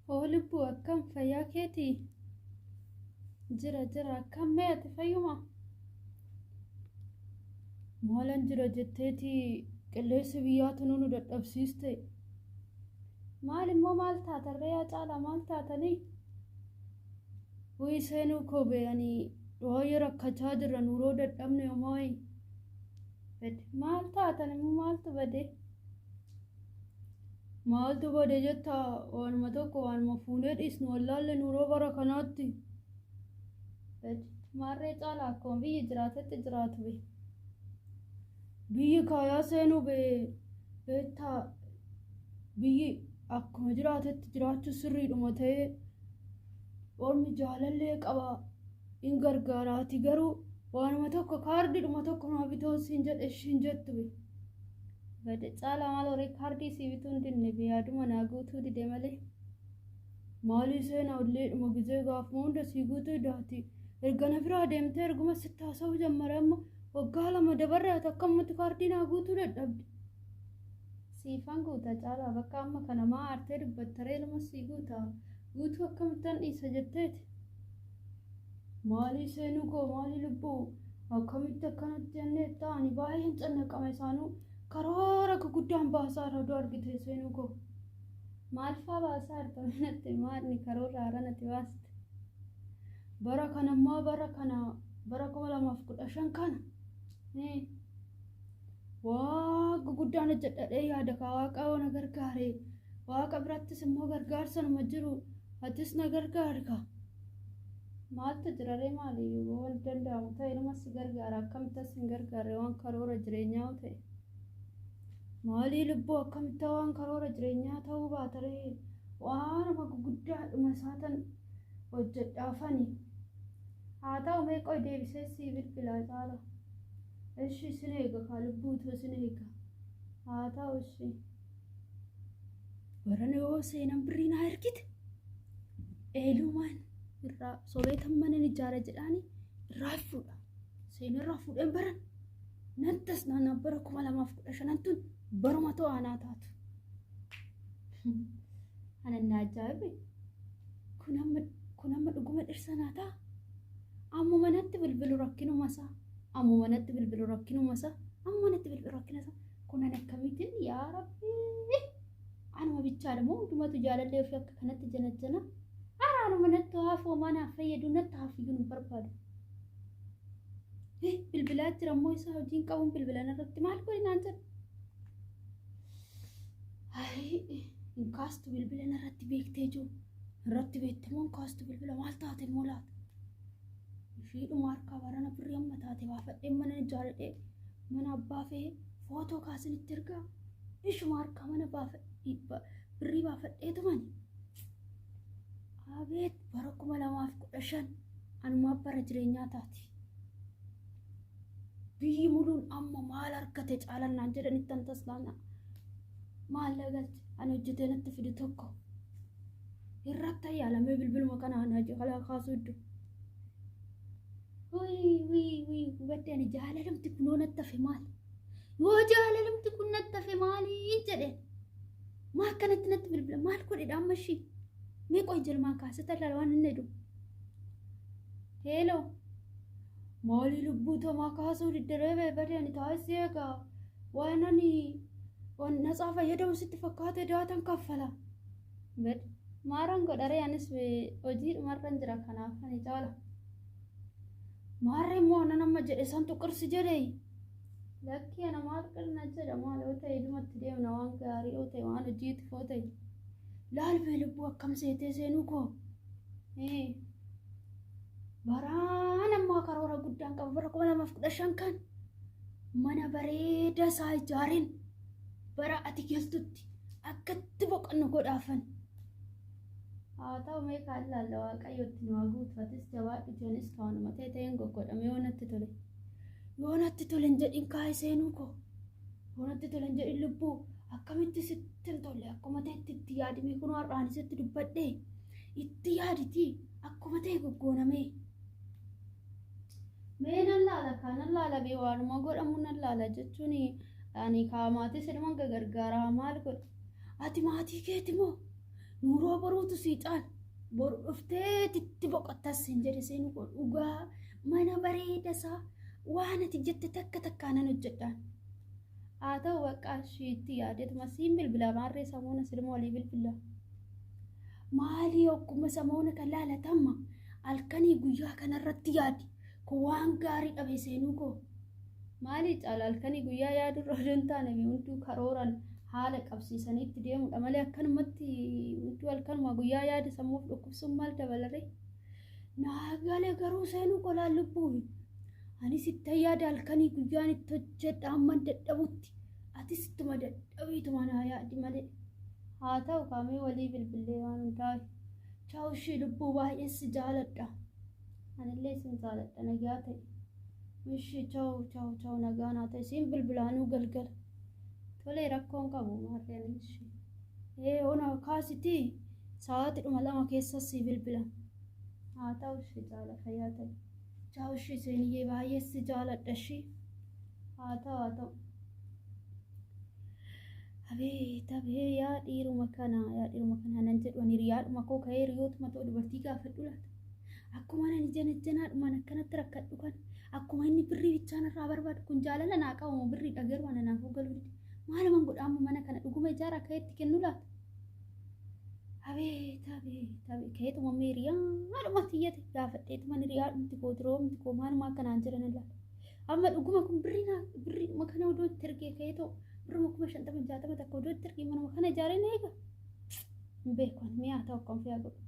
Hoo lubbuu akkam fayyaa keetii? Jira jira akkam mee ati fayyuma? Maalan jira jetteeti qilleensi biyyaatu nu dadhabsiiste. Maal immoo maal taatarree yaa caalaa maal taatanii? Wii seenuu koo beeyanii waa'ee rakkachaa jirra nuroo dadhabne homaayi. Bade maal taatan immoo maaltu bade? Maaltu bade jetta waanuma tokko waanuma fuunee dhiisnu wallaalle nuroo bara kanaatti. Bade maarree caalaa akkuma biyyi jiraatetti jiraatu be. Biyyi kaayaa seenuu be beektaa biyyi akkuma jiraatetti jiraachuu sirriidhuma ta'ee ormi jaalallee qaba in gargaaraati garuu waanuma tokko kaardiidhuma tokko naa bitoo siin jedhe ishiin jettu be. Bade caalaa maal horii kaardii sii bituu hin dinne be yaaduma naa guutuu dide malee. Maalii seenaa olleedhuma gizee gaafuma hunda sii guutuu daati. Erga na biraa deemtee erguma sitti haasa'uu jammare amma waggaa 2 dabarre ati akkamumatti kaardii naa guutuu dadhabde. Siifan guuta caalaa bakka amma kana maa aartee dubbattaree ilma sii guuta guutuu akkamittan dhiisa jetteeti. Maalii seenuu koo maalii lubbuu akkamitti akkanatti jenneetta ani baay'een cannaqame isaanuu karoora guguddaan baasaa irra odoo argite seenuu koo. Maal faa baasaa jirta natti maalni karoora haaraa natti baaste? Bara kana ammaa bara kana bara 2015 kana waa guguddaan hojjedhadhee yaada kaa waaqa na gargaare waaqa birattis immoo gargaarsa numa jiru atis na gargaari kaa. Maaltu jiraree maali waan danda'amu ta'e nama si gargaara akkamitti as hin gargaarre waan karoora jireenyaa ta'e. Maalii lubbuu akkamitti waan karoora jireenyaa ta'uu baataree waanuma guguddaadhuma isaatan hojjedhaafani. Haa ta'u mee qoy deebisee sii bilbilaa caala. Ishi sin eega kaa lubbuutu sin eega. Haa ta'u ishi. Barana yoo seenan birrii naa ergite eelumaan irraa sobeetan mana ni ijaara jedhaani irraa fuudha. Seenarraa fuudheen baran nan tasnaanaa bara 2015 tun baruma to'anaa taatu. Ana na ajaa'ibe kun amma kun amma dhuguma dhirsa naa ta'a. Ammuma natti bilbilu rakkinuma isaa. Ammuma natti bilbilu rakkinuma isaa. Ammuma natti bilbilu rakkina isaa. Kunan akkamiitiin yaa rabbi. Anuma bichaadha moo hundumatu jaalallee ofii akka kanatti janajjana. Ara anuma natti hafu homaa naaf fayyadu natti hafuyyuu hin barbaadu. Bilbilaa jira immoo isaa hojiin qabuun bilbilan irratti maal godhi naan jedhu. Hin kaastu bilbila irratti beektee jiru. Irratti beekte moo hin kaastu bilbila maal taate immoo laata? Ishiidhuma harkaa barana birrii amma taate baafadhee mana ijaaradhee mana abbaa fe'ee footoo kaasinitti ergaa ishuma harkaa mana birrii baafadhee tumani. Abeet bara 2015 anumaa bara jireenyaa taati. Biyyi muluun amma maal argate caalannaan jedhanitti an taslaana. Maal galche ani hojjetee natti fidu tokko. Irratti yaalamee bilbiluma kana ana jalaa kaasuu iddoo. Wii wii wii gubadde ani jaalalamti kunoo natti hafe maal? Yoo jaalalamti kun natti hafe maaliin jedhe? Maa akkanatti natti bilbila maal godhedha amma ishii? Mee qoy jalmaan kaasee tallaala waan inni jedhu. Heeloo. Maalii lubbuu tamaa kaasuu diddaree beebadee ani taasisee egaa waan ani waan natsaa fayyadamu sitti fakkaate daatan kaffala. Bad maaran godharee anis hojii dhumarran jira kanaaf ani caala. Maarree immoo anan amma jedhe santu qirsi jedhee. Lakkii ana maal qirna jedha maal yoo ta'e dhumatti deemna waan gaarii yoo ta'e waan hojiitiif yoo ta'e. Laal bee lubbuu akkam seetee seenuu koo. Baraan ammaa karoora guddaan qaba bara 2015 kan mana bareedaa isaa ijaareen bara ati galtutti akkatti boqonnu godhaafan. Haa ta'u mee kaan laalla waaqayyotti nu haa guutu atis jabaadhu anis kaanuma ta'e ta'een goggodhame yoo natti tole. Yoo natti tole hin jedhin kaa'e seenuu koo. Yoo natti tole hin jedhin lubbuu akkamitti sitti hin tolle akkuma ta'etti itti yaadimee kunoo har'aan sitti dubbadhee itti yaaditii akkuma ta'e goggoonamee. Mee nan laala kaa nan laala bee waanuma godhamu nan laala jechuun ani kaa maatii silman gargaaraa maal godha. Ati maatii keeti moo? Nuuroo boruutu sii caala. Boru dhuftee itti boqottas siin jedhe seenu koo dhugaa mana bareeda isaa waan ati jette takka takkaanan hojjedhaan. Haa ta'u bakka ishiitti yaadeetuma siin bilbila maarree samoona silma walii bilbila. Maalii ogguma samoona kan laalatamma halkanii guyyaa kanarratti yaadi kun waan gaarii dhabe seenuu koo. Maalii caala halkanii guyyaa yaadurra odoo hin taane hunduu karooran haala qabsiisanii itti deemudha malee akkanumatti hunduu halkanuma guyyaa yaada sammuuf dhukkubsuun maal dabalaree? Naa gale garuu seenuu koo laal lubbuun. Anis itti yaada halkanii guyyaan itti hojjedha hamman dadhabutti. Atis ittuma dadhabiituma naa yaadi malee. Haa ta'u kaamee walii bilbillee waan hundaa. Chaaw ishii lubbuu baay'ee si jaaladha. Anillee sin jaaladha nagaa ta'e. Ishii chaaw chaaw chaaw nagaa naa ta'e siin bilbilaanuu galgala. Tolee rakkoon qabu maarreen ishii. Ee ona kaasitii sa'aatiidhuma 2 keessa si bilbila. Haa ta'u ishii jaala fayyaa ta'e. Chaaw ishii seeniyyee baay'ee si jaaladha ishii. Haa ta'u haa ta'u. Abeet abee yaa dhiiruma kana yaa dhiiruma kana nan jedhu ani hiriyaadhuma koo ka'ee hiriyootuma ta'u dubartii gaafadhu laata. Akkuma ani janajjanaadhumaan akkanatti rakkadhu kana akkuma inni birrii bichaan irraa barbaadu kun jaalala naa qabamu birriidha garuu ana naafuu galuu dide. Maaluman godha amma mana kana dhuguma ijaara ka'ee itti kennu laata. Abeet abeet abeet ka'eetuma amma hiriyaadhuma tiyyate gaafadheetuma hiriyaadhumti koo diroomti koo maaluma akkanaan jedhan laata. Amma dhuguma kun birrii naa birriidhuma kana odoo itti ergee ka'ee ta'u birruma 50,000 60 takka odoo itti ergee manuma kana ijaaree na eega. Hin beeku ani mi'aa ta'u akkam fe'aa godhu.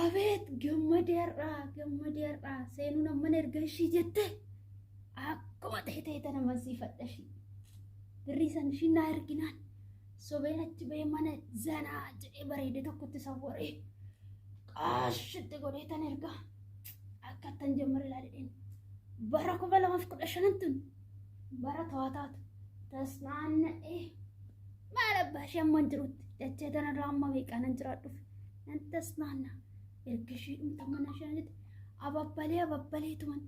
Abeet gammadee har'aa gammadee har'aa seenuun amma na erga ishii jette akkuma ta'e ta'e tana mansiifadha ishii. Birrii san ishii naa erginaan sobeen achi bahee mana zanaa jedhee bareede tokkotti sawwaree qaashitti godhee tan ergaa. Akka ittan jammare ilaaledheen. Bara 2015 tun bara to'ataatu tasnaanna'ee maal abbaa ishee amma hin jirutti dachee tanarraa amma meeqaa nan jiraadhuuf nan tasnaanna erga ishee dhumta mana ishee jette ababbalee ababbalee tuman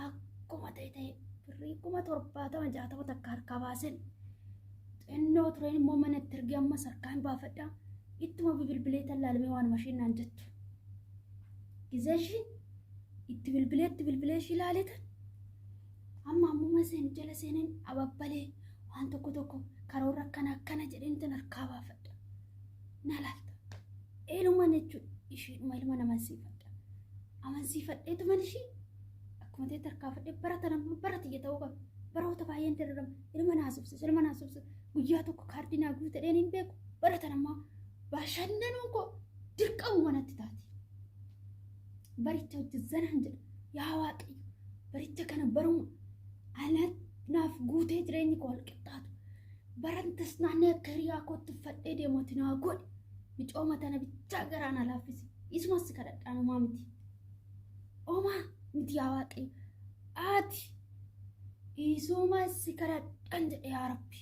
akkuma ta'e ta'e birrii 70,000 60 takka harkaa baaseen xinnoo tureen immoo mana itti ergee ammas harkaa hin baafadha ittuma bilbilee tallaalamee waanuma isheen naan jettu. Gizee ishiin itti bilbilee itti bilbilee ishii ilaaletan amma ammuma seen jala seeneen ababbalee waan tokko tokko karoorra akkana akkana jedheen tan harkaa baafadha. Na laalta. Eeluman jechuun ishiidhuma ilma namansiifadha. Amansiifadheetuman ishii akkuma ta'etti harkaa fadhee bara tana bara tiyya ta'uu qaba. Baroota baay'een dararama. Ilma naasubsiisa ilma naasubsiisa. Guyyaa tokko kaardii naa guutadheen hin beeku. Bara tana ammaa Bashannanuun koo dirqamuma natti taati. Baricha hojii zanaan jedha. Yaa Waaqayyo baricha kana baruma anaaf guutee jireenyi koo walqixxaatu. Baran tasnaannee akka hiriyaa kootti uffadhee deemu ati naa godhi. Micooma tana bichaa garaa na laaffisi. Isumas si kadhadhaan homaa miti. Homaa miti yaa Waaqayyo. Ati isumas si kadhadhaan jedhe yaa Rabbi.